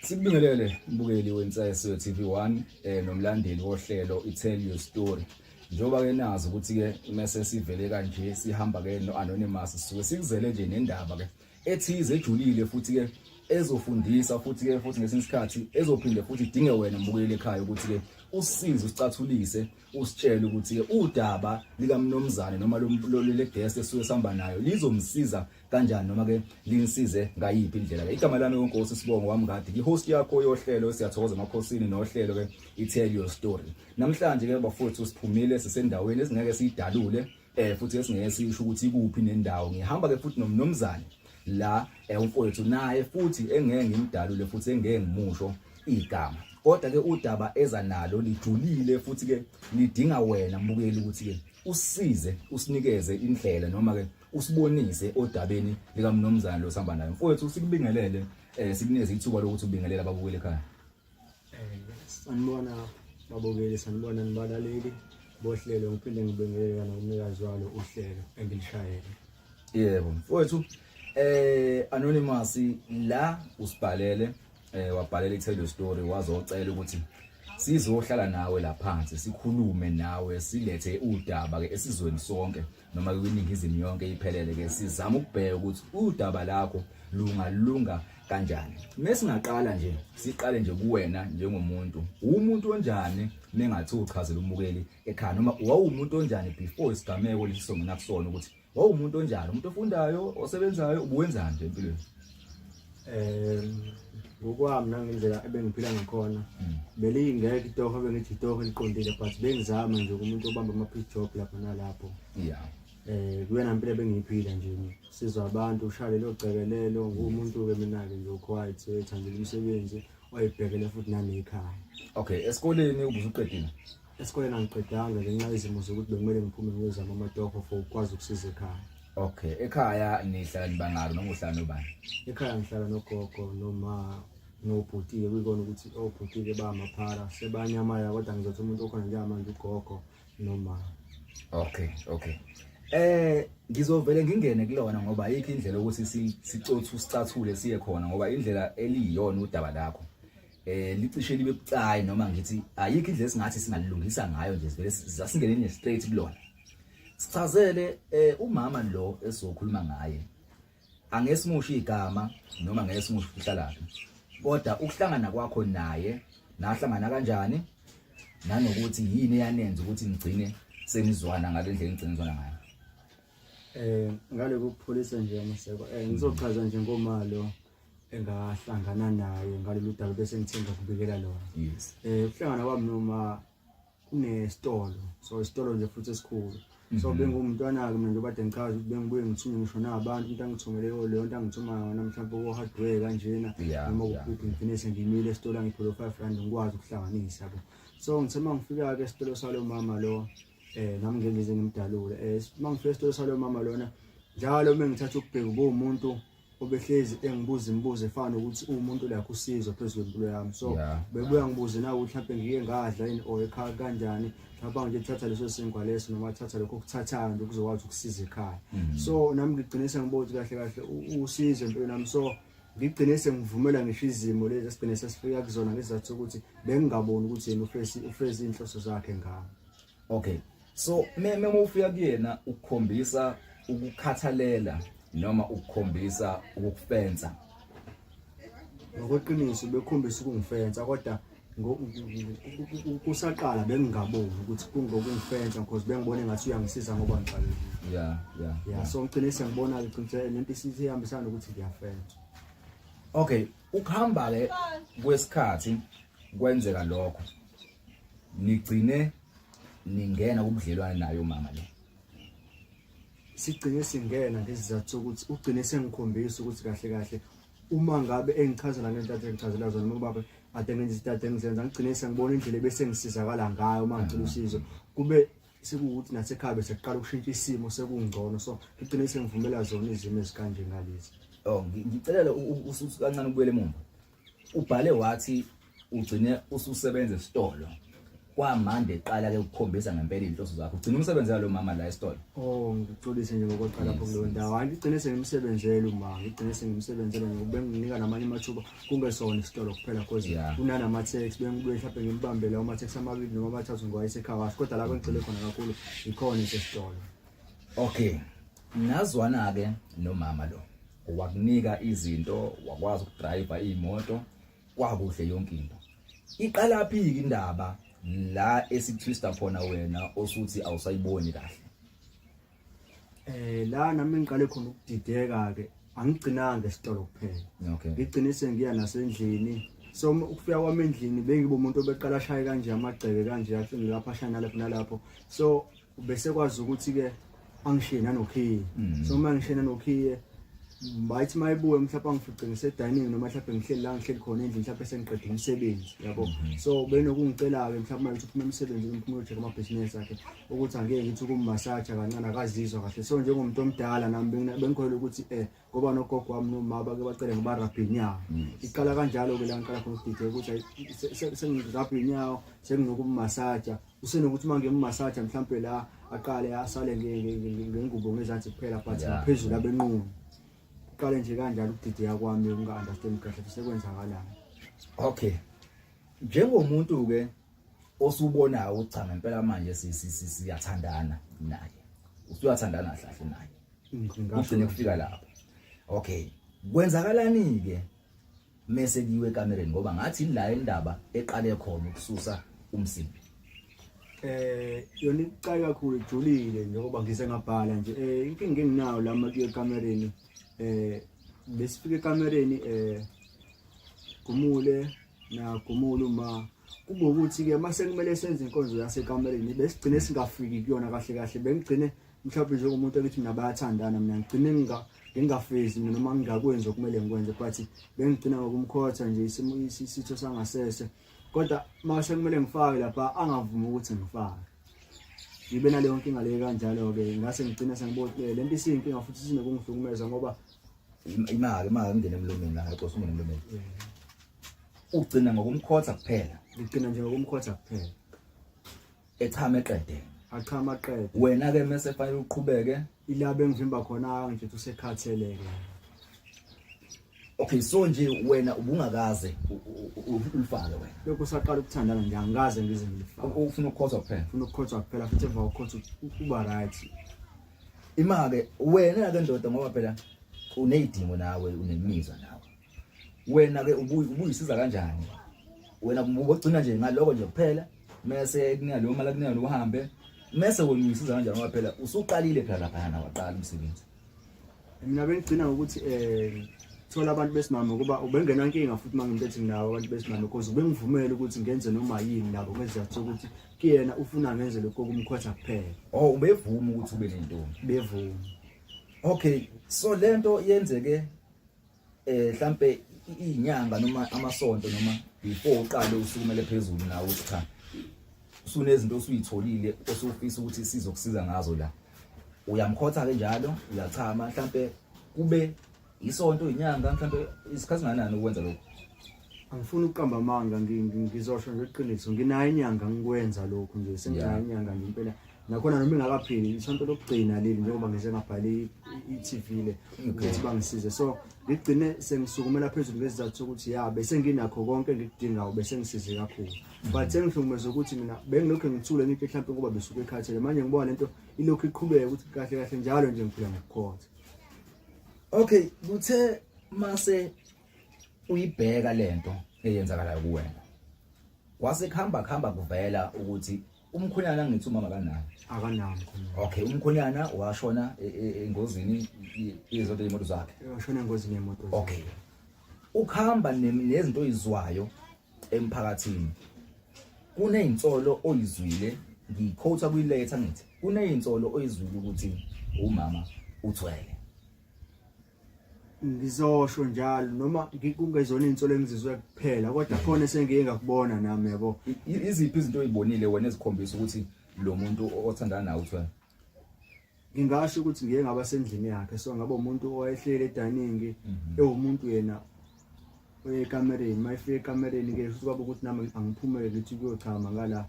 Sikubingelele mbukeli weNsayeso TV1 nomlandeli wohlelo iTell Your Story. Njengoba ke nazi ukuthi ke mase sivele kanje sihamba ke no Anonymous, sisuke sikuzele nje nendaba ke ethize ejulile, futhi ke ezofundisa, futhi ke futhi ngesinye isikhathi ezophinde futhi idinge wena mbukeli ekhaya ukuthi ke usisize, usicathulise, usitshele ukuthi ke udaba likamnomzane noma le guest esuke sihamba nayo lizomsiza kanjani noma ke linisize ngayiphi indlela ke. Igama lami uNkosi Sibongo waMngadi, ngi-host yakho yohlelo Siyathokoza Emakhosini nohlelo ke i-Tell Your Story. Namhlanje ke bafowethu siphumile, sisendaweni esingeke siyidalule, futhi esingeke sisho ukuthi ikuphi nendawo. Ngihamba ke futhi nomnomzane la, umfowethu naye futhi engeke ngimdalule futhi engeke ngimusho igama, kodwa ke udaba eza nalo lijulile futhi ke lidinga wena mbukeli ukuthi ke usize, usinikeze indlela noma ke usibonise odabeni likamnomzane lo sihamba naye. Mfowethu, sikubingelele, sikunikeze ithuba lokuthi ubingelele ababukeli ekhaya. Sanibona babukeli, sanibona nibalaleli bohlelo, ngiphinde ngibingelele nomnikazi walo uhlelo engilishayele. Yebo mfowethu, Anonymous la usibhalele, wabhalela i-Tell Your Story, wazocela ukuthi sizohlala nawe la phansi, sikhulume nawe, silethe udaba ke esizweni sonke noma kwiningizimu yonke iphelele, ke sizama ukubheka ukuthi udaba lakho lungalunga kanjani. Mesingaqala nje, siqale nje kuwena njengomuntu, umuntu onjani mengathi uchazela umukeli ekhaya, noma wawumuntu onjani before isigameko lesi songena kusona, ukuthi wawumuntu onjani, umuntu ofundayo, osebenzayo, ubuwenzani nje empilweni? Ngokwami nangendlela ebengiphila ngakhona, belingekho itoho bengithi itoho eliqondile, but bengizama nje umuntu obamba ama-piece job lapho nalapho. Kuyona mpilo ebengiyiphila nje, sizwa abantu, ushaya lelo cekelelo, ngumuntu-ke mina-ke nje quiet, ethandela umsebenzi, oyibhekele futhi nanekhaya. Okay, esikoleni ubusuqedile? Esikoleni angiqedanga ngenxa yezimo zokuthi bekumele ngiphume ngiyozama amatoho for ukwazi ukusiza ekhaya. Okay, ekhaya nihlala nibangaki noma uhlala nobani? Ekhaya ngihlala nogogo noma nobhuti-ke, kuyikona ukuthi obhuti-ke bamaphara sebanyamaya, kodwa ngizothi umuntu okhona njengamanje ugogo noma. Okay. Ngizovele ngingene kulona ngoba ayikho indlela ukuthi sicothu sicathule siye khona, ngoba indlela eliyiyona udaba lakho licishe libe bucayi, noma ngithi ayikho indlela esingathi singalilungisa ngayo nje, sivele sasingene nje straight kulona. Sichazele umama lo esizokhuluma ngaye. Angesimusho igama noma ngeke simusho uhlalaphi, kodwa ukuhlangana kwakho naye, nahlangana kanjani, nanokuthi yini eyanenza ukuthi nigcine senizwana ngale ndlela enigcine nizwana ngayo? Ngale kokupholisa nje amaseko, ngizochaza nje ngomalo engahlangana naye ngalolu daba bese ngithenga kubikela lona. Ukuhlangana kwami noma kunesitolo, so isitolo nje futhi esikhulu, so bengumntwana-ke mina njengoba kade ngichaza ukuthi bengibuye ngithunywe ngisho nabantu, umuntu angithumele leyo nto angithuma yona mhlawumbe ko-hardware kanjena noma kuphi, ngigcine sengimile esitolo, angiphe lo 5 rand ngikwazi ukuhlanganisa yabo. So ngithe uma ngifika-ke esitolo salo mama lo, nami ngeke ngize ngimdalule, uma ngifika esitolo salo mama lona, njalo uma ngithatha ukubheka ubuwumuntu obehlezi engibuza imibuzo efana nokuthi uwumuntu lakhe usizo phezu kwempilo yami, so bebuya ngibuze na ukuthi mhlawumbe ngike ngadla yini or ekhaya kanjani, mhlawumbe nje thatha leso sinkwa leso noma thatha lokho okuthathayo nje kuzokwazi ukusiza ekhaya. So nami ngigcine sengibona ukuthi kahle kahle usizo empilweni yami, so ngigcine sengivumela ngisho izimo lezi esigcine sesifika kuzona ngesizathu sokuthi bengingaboni ukuthi yena ufezi iy'nhloso zakhe ngami. Okay, so meme ufika kuyena ukukhombisa ukukhathalela noma ukukhombisa ukukufensa? Ngokweqiniso bekhombisa ukungifensa, kodwa kusaqala bengingaboni ukuthi kungokungifensa because bengibona engathi uyangisiza ngoba ngixakekile. Yeah, so ngigcine sengibona-ke gcine lento isithi ihambisana nokuthi ngiyafensa. Okay, ukuhamba ke kwesikhathi kwenzeka lokho, nigcine ningena kubudlelwane naye umama le? Sigcine singena ngesizathu sokuthi ugcine sengikhombisa ukuthi kahle kahle uma ngabe engichazela ngento ade ngichazela zona, noma baba ade ngenza izinto ade ngizenza, ngigcine sengibona indlela ebese ngisizakala ngayo uma ngicela usizo, kube sekuwukuthi nasekhaya bese kuqala ukushintsha isimo, sekungcono, so ngigcine sengivumela zona izimo ezikanje ngalezi. Oh, ngicela usuthi kancane ukubuyela emuva. Ubhale wathi ugcine ususebenza esitolo. Kwamande eqala ke ukukhombisa ngempela inhloso zakho. Ugcina umsebenzela lo mama la esitolo. Oh, ngixolise nje ngokuqala lapho kuleyo ndawo. Hayi, ngigcine sengimsebenzela uma, ngigcine sengimsebenzela ngoba benginika namanye amathuba kungesona isitolo kuphela cause kunanama-taxi, bengibuye mhlawumbe ngimbambe lawo ma-taxi amabili noma amathathu ngiwayise ekhaya washo, kodwa la bengigxile khona kakhulu ikhona isesitolo. Okay. Nazwana ke nomama lo. Wakunika izinto, wakwazi ukudrive imoto, kwakuhle yonke into. Iqala phi indaba la esitwista khona wena osuthi awusayiboni kahle? La nami ngiqale khona ukudideka ke, angigcinanga esitolo kuphela. Ngigcine sengiya nasendlini. So ukufika kwami endlini bengibe umuntu obeqala ashaye kanje amagceke kanje, athi ngilapha ashaya nalapho nalapho. So bese kwazi ukuthi ke angishiye nanokhiye. So uma ngishiye nanokhiye, bayithi mayibuye mhlawumbe angifice ngise-dining noma mhlawumbe ngihleli la ngihleli khona endlini, mhlawumbe sengiqeda umsebenzi, yabo. So benokungicela-ke mhlawumbe mayithi uphuma emsebenzini, uphuma uyocheck amabhizinisi akhe, ukuthi angeke ngithi ukummasaja kancane, akazizwa kahle. So njengomuntu omdala nami bengikholelwa ukuthi ngoba nogogo wami noma bake bacele ngibarabhe inyawo. Iqala kanjalo-ke la ngiqala khona ukudideka ukuthi ayi, sengirabhe inyawo, senginokummasaja. Usenokuthi uma ngimmasaja mhlampe la aqale asale ngengubo ngezansi kuphela, but ngaphezulu abenqunu. Uqale nje kanjalo ukudideka kwami, ukunga-understand kahle ukuthi sekwenzakalani. Okay. Njengomuntu ke osubonayo ukuthi cha ngempela manje siyathandana naye. Usuyathandana kahle kahle naye. Ugcine kufika lapho. Okay. Kwenzakalani ke mese kuyiwe ekamereni, ngoba ngathi la indaba eqale khona ukususa umsimbi? Yona iqale kakhulu ijulile njengoba ngise ngabhala nje. Inkinga enginayo la makuye ekamereni, besifika ekamereni Gumule na Gumule uma kube ukuthi ke mase kumele senze inkonzo yasekamereni besigcine singafiki kuyona kahle kahle. Bengigcine mhlawumbe njengomuntu ekithi mina bayathandana, mina ngigcine ngingafezi mina noma ngingakwenzi okumele ngikwenze, but bengigcina ngokumkhotha nje isitho sangasese, kodwa mase kumele ngifake lapha angavumi ukuthi ngifake. Ngibe naleyo nkinga leyo kanjalo-ke, ngase ngigcina sengibona le nto isiyinkinga futhi isinokungihlukumeza ngoba Imali ingene emlomeni la, ngixoxa ungene emlomeni. Ugcina ngokumkhotha kuphela. Ngigcina nje ngokumkhotha kuphela. Echama eqede. Achama aqede. Wena ke mase fanele uqhubeke. Ila bengivimba khona nje ukuthi usekhatheleke. Okay, so nje wena ubungakaze ulifake wena. Lokhu usaqala ukuthandana nje angikaze ngize ngilifake. Ufuna ukukhothwa kuphela. Ufuna ukukhothwa kuphela futhi emva kokukhothwa uba right. Ima-ke wena ke ndoda, ngoba phela unezidingo nawe, unemizwa nawe. Wena ke ubuyisiza kanjani? Wena ubugcina nje ngaloko nje kuphela, mese kunika leyo mali akunika uhambe, mese wena uyisiza kanjani ngoba phela usuqalile phela laphayana waqala umsebenzi. Mina bengigcina ngokuthi thola abantu besimame ngoba ubengenankinga futhi uma nginto ethi nginawo abantu besimame, because ubengivumela ukuthi ngenze noma yini nabo ngesizathu sokuthi kuyena ufuna ngenze lokho kumkhotha kuphela. Oh, ubevuma ukuthi ube nentombi? Bevuma. Okay, so lento yenzeke mhlambe izinyanga noma amasonto noma before uqale usukumele phezulu nawe uthi cha usunezinto osuyitholile osufisa ukuthi sizokusiza ngazo la. Uyamkhotha ke njalo, uyachama mhlambe kube isonto, inyanga, mhlambe isikhathi singanani ukwenza lokho? Angifuni ukuqamba amanga, ngizosho nje iqiniso, nginayo inyanga ngikwenza lokhu nje, senginayo inyanga nje impela. Nakhona noma ingakapheli isonto lokugcina leli njengoba ngize ngabhala i-TV le ukuthi bangisize. So ngigcine sengisukumela phezulu ngesizathu sokuthi ya bese nginakho konke engikudingayo, bese ngisize kakhulu. But sengihlukumeza ukuthi mina bengilokhu ngithule ngithi mhlawumbe ngoba besuke ekhathele, manje ngibona lento ilokhu iqhubeka ukuthi kahle kahle njalo nje ngiphila ngokukhotha. Okay, kuthe mase uyibheka lento eyenzakalayo kuwena, kwase kuhamba kuhamba kuvela ukuthi umkhwenyana, ngithi umama kanayo? Akanawo umkhwenyana. Okay, umkhwenyana washona engozini yezinto yemoto zakhe. Washona engozini yemoto zakhe. Okay, ukuhamba nezinto oyizwayo emphakathini, kunezinsolo oyizwile, ngiyiquote kwi-letter, ngithi kunezinsolo oyizwile ukuthi umama uthwele. Ngizosho njalo noma kungezona iy'nsolo engizizwe kuphela, kodwa khona esengike ngakubona nami, yabo. Iziphi izinto oyibonile wena ezikhombisa ukuthi lo muntu othandana nawe uthwele? Ngingasho ukuthi ngiye ngaba sendlini yakhe, so ngaba umuntu owayehleli edining, ewumuntu yena. Uye ekamereni, uma efika ekamereni-ke futhi kwaba ukuthi nami angiphumele ngithi kuyochama ngala.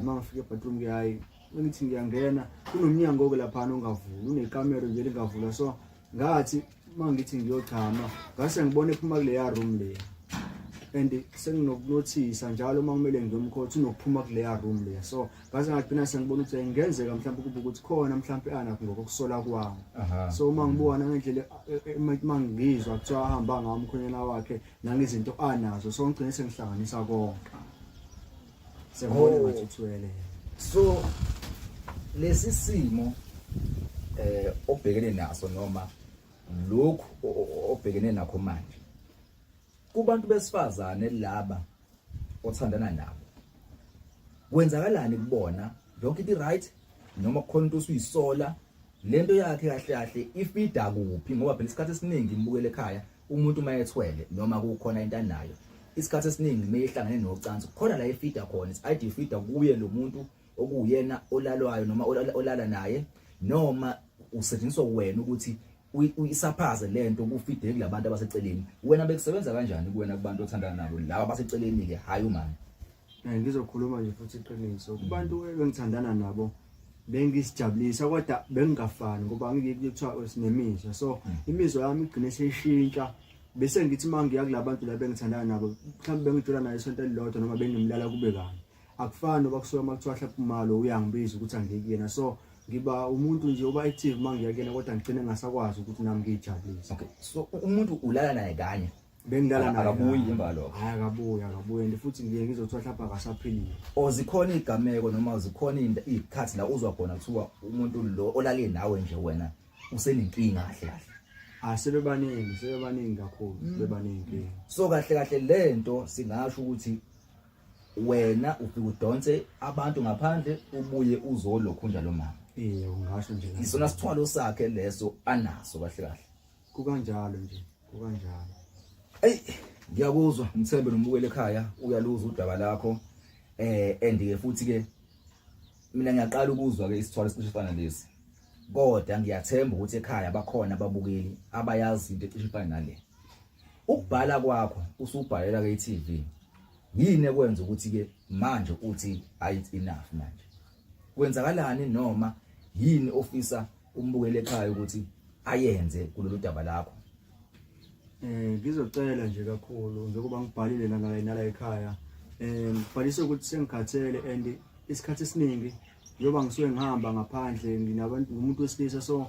Uma ngifika ebathroom-ke hhayi ngithi ngiyangena kunomnyango-ke laphana ongavuli, unekamero nje elingavulwa. So ngathi uma ngithi ngiyochama ngase ngibona ephuma kuleya room leya, and senginokunothisa njalo uma kumele ngiyomkhotha unokuphuma kuleya room leya. So ngase ngagcina sengibona ukuthi ingenzeka mhlawumbe kube ukuthi khona mhlawumbe anakho ngokusola kwami. So uma ngibuka nangendlela uma ngizwa kuthiwa ahamba ngawo umkhwenyana wakhe nangezinto anazo, so ngigcine sengihlanganisa konke, sengibona ngathi uthwele. So lesi simo obhekene naso noma lokhu obhekene nakho manje kubantu besifazane laba othandana nabo, kwenzakalani kubona? Yonke into right noma kukhona into osuyisola? Lento yakhe kahle kahle ifida kuphi? Ngoba phela isikhathi esiningi imbukele ekhaya, umuntu uma ethwele noma kukhona into anayo, isikhathi esiningi meyihlangene nocansi khona la ifida khona. It's either ifida kuye lo muntu okuwuyena olalwayo noma olala naye, noma usetshenziswa wena ukuthi uyisaphaze lento kufide kulabantu abaseceleni. Wena bekusebenza kanjani kuwena kubantu othandana nabo laba abaseceleni ke, hayi umama? Ngizokhuluma nje futhi iqiniso, kubantu ebengithandana nabo bengisijabulisa, kodwa bengingafani ngoba ngike kuthiwa sinemizwa, so imizwa yami igcine seyishintsha. Bese ngithi uma ngiya kulabantu la bengithandana nabo, mhlawumbe bengijola naye isonto elilodwa noma bengimlala kube kanye, akufani noba kusuka uma kuthiwa mhlawumbe umalo uyangibiza ukuthi angiye kuyena. So ngiba umuntu nje oba active uma ngiya kuyena, kodwa ngigcine ngingasakwazi ukuthi nami ngiyijabulise. Okay, so umuntu ulala naye kanye? Bengilala naye. Akabuyi emva lokho? Hayi, akabuyi, akabuyi, and futhi ngiye ngizothiwa mhlawumbe akasaphilile. Or zikhona iy'gameko noma zikhona iy'khathi la uzwa khona kuthiwa umuntu lo olale nawe nje wena usenenkinga kahle kahle? Ah, sebebaningi, sebebaningi kakhulu, bebaningi. So kahle kahle lento singasho ukuthi wena ufike udonse abantu ngaphandle, ubuye uzolokhu njalo mama? Iye, ungasho nje kanjalo. Isona sithwalo sakhe leso anaso kahle kahle? Kukanjalo nje, kukanjalo. Ey, ngiyakuzwa, ngithembe nombukele ekhaya uyaluzwa udaba lakho. And ke futhi ke mina ngiyaqala ukuzwa ke isithwalo esicishe sifana lesi, kodwa ngiyathemba ukuthi ekhaya bakhona ababukeli abayazi into ecishe ifane nale. Ukubhala kwakho usubhalela ke i-TV, yini ekwenza ukuthi ke manje uthi hayi, it's enough manje? Kwenzakalani noma yini ofisa umbukele ekhaya ukuthi ayenze kulolu daba lakho? Ngizocela nje kakhulu njengoba ngibhalile nala nala ekhaya. Ngibhalise ukuthi sengikhathele, and isikhathi esiningi njengoba ngisuke ngihamba ngaphandle nginabantu, umuntu wesilisa, so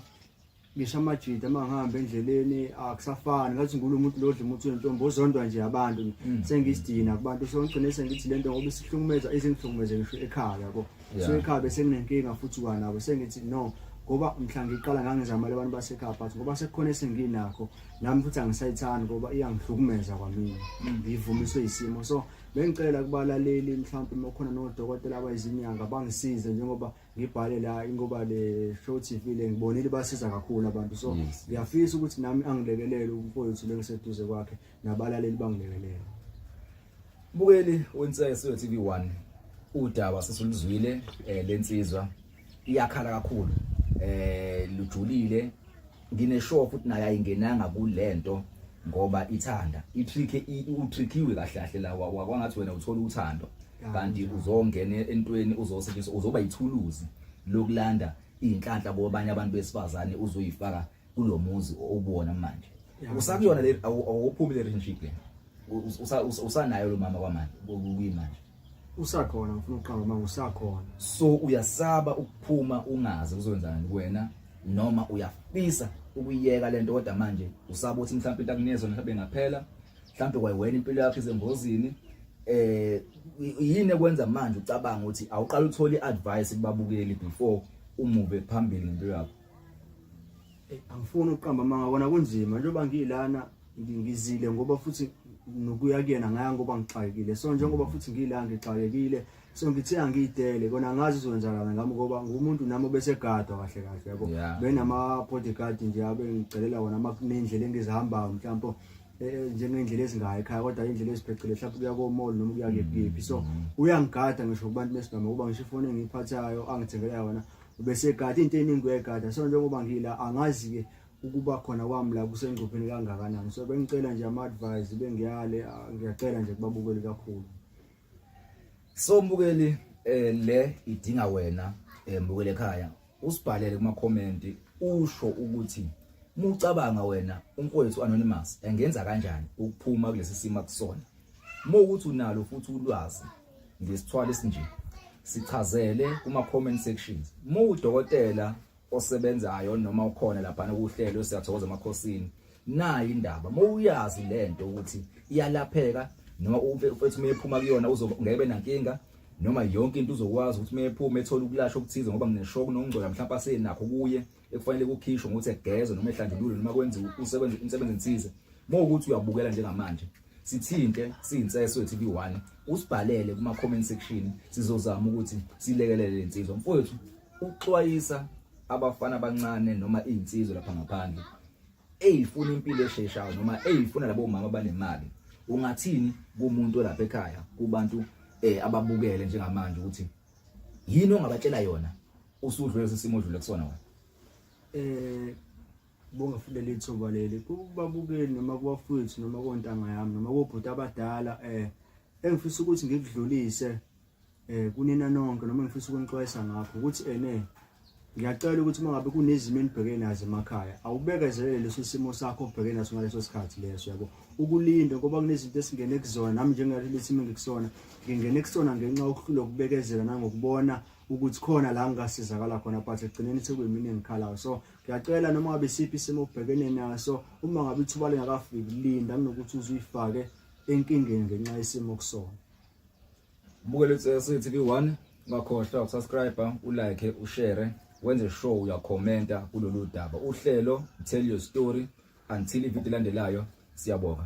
ngisho amajida uma ngihamba endleleni akusafani, ngathi ngulo muntu lo odla umuthi wentombi ozondwa nje abantu. Sengisidina kubantu, so ngigcine sengithi lento ngoba isihlukumeza, izingihlukumeze ngisho ekhaya yabo. So ekhaya bese nginenkinga futhi kwanabo, sengithi no, ngoba mhla ngiqala ngangizamela abantu basekhaya, but ngoba sekukhona esenginakho nami futhi angisayithandi ngoba iyangihlukumeza kwamina, ngivumiswe isimo. So bengicela kubalaleli mhlawumbe uma kukhona nodokotela abayizinyanga bangisize njengoba ngibhale la, ingoba le Show TV le ngibonile basiza kakhulu abantu. So ngiyafisa ukuthi nami angilekelele umfowethu lengiseduze kwakhe, nabalaleli bangilekelele. Bukeli weNsese TV1, udaba sesuluzwile. Lensizwa iyakhala kakhulu, lujulile. Ngine-sure futhi naye ayingenanga kulento ngoba ithanda i-trick, utrickiwe kahle kahle la, kwangathi wena uthola uthando kanti uzongena entweni, uzosetshenziswa, uzoba yithuluzi lokulanda iy'nhlanhla kwabanye abantu besifazane, uzoyifaka kulo muzi obuwona manje. Usakuyona le, awuphumi le relationship le? Usanayo lo mama kwamanje, kuyimanje? Usakhona, ngifuna ukuqamba manje, usakhona. So uyasaba ukuphuma, ungazi kuzokwenzani kuwena, noma uyafisa ukuyiyeka lento kodwa manje usaba ukuthi mhlawumbe into akunikeza mhlawumbe ingaphela, mhlawumbe kwawena impilo yakho izengozini? Yini ekwenza manje ucabanga ukuthi awuqala uthole i-advice kubabukeli before umuve phambili ngempilo yakho? Angifuni ukuqamba amanga, kona kunzima njengoba ngilana, ngizile ngoba futhi nokuya kuyena ngaya ngoba ngixakekile. So njengoba futhi ngila ngixakekile, so ngithe angiyidele kona, angazi izokwenzakala ngami ngoba ngumuntu nami obesegadwa kahle kahle yabo. Benama-bodyguard nje abengicelela wona uma kunendlela engizihambayo, mhlawumbe njengendlela ezingayo ekhaya, kodwa indlela eziphecile mhlawumbe kuya ko-mall noma kuya kephi. So uyangigada ngisho kubantu besigama, kuba ngisho ifoni engiyiphathayo angithengela yona ubesegada, into eningi uyayigada. So njengoba ngila angazi-ke. Ukuba khona kwami la kusengcupheni kangakanani. So bengicela nje ama-advice, bengiyale, ah, ngiyacela nje kubabukeli kakhulu. So mbukeli, le idinga wena, mbukeli ekhaya, usibhalele kuma comment usho ukuthi mucabanga wena umfowethu Anonymous engenza kanjani ukuphuma kulesi simo akusona. Uma ukuthi unalo futhi ulwazi ngesithwalo esinje, sichazele kuma comment sections. Mu udokotela osebenzayo noma ukhona lapha kuhlelo Siyathokoza Emakhosini, nayi indaba, mawuyazi lento ukuthi iyalapheka noma umfethu uma ephuma kuyona uzobe ngeke benankinga, noma yonke into uzokwazi ukuthi uma ephuma ethola ukulashwa okuthize, ngoba ngineshock nokungcola mhlawumbe asenakho kuye ekufanele kukhishwe ngokuthi egezwe noma ehlanjululwe noma kwenziwe usebenze umsebenzi ethize. Uma ukuthi uyabukela njengamanje, sithinte siyinseso TV1, usibhalele kuma comment section, sizozama ukuthi silekelele lensizwa. Mfowethu, uxwayisa abafana abancane noma izinsizwa lapha ngaphandle eyifuna impilo esheshayo noma eyifuna labo mama abanemali, ungathini kumuntu olapha ekhaya, kubantu ababukele njengamanje, ukuthi yini ongabatshela yona usudlule sisimo odlule kusona wena? Bonga futhi leli thuba leli kubabukeli noma kubafowethu noma kontanga yami noma kobhuti abadala, engifisa ukuthi ngikudlulise kunina nonke noma ngifisa ukunixwayisa ngakho ukuthi ene ngiyacela ukuthi uma ngabe kunezimo enibhekene nazo emakhaya, awubekezelele leso simo sakho obhekene naso ngaleso sikhathi leso, yabo, ukulinda, ngoba kunezinto esingene kuzona. Nami njengaleli simo engikusona, ngingene kusona ngenxa yokuhlulwa ukubekezela nangokubona ukuthi khona la ngingasizakala khona, but ekugcineni sekuyimina engikhalayo. So ngiyacela, noma ngabe isiphi isimo obhekene naso, uma ngabe ithuba lingakafiki, linda kunokuthi uzuyifake enkingeni ngenxa yesimo kusona. Mbukeli TV1, ungakhohlwa ukusubscribe, ulike, ushare, wenze sure uyakhomenta kulolu daba. Uhlelo Tell Your Story. Until ivideo elandelayo, siyabonga.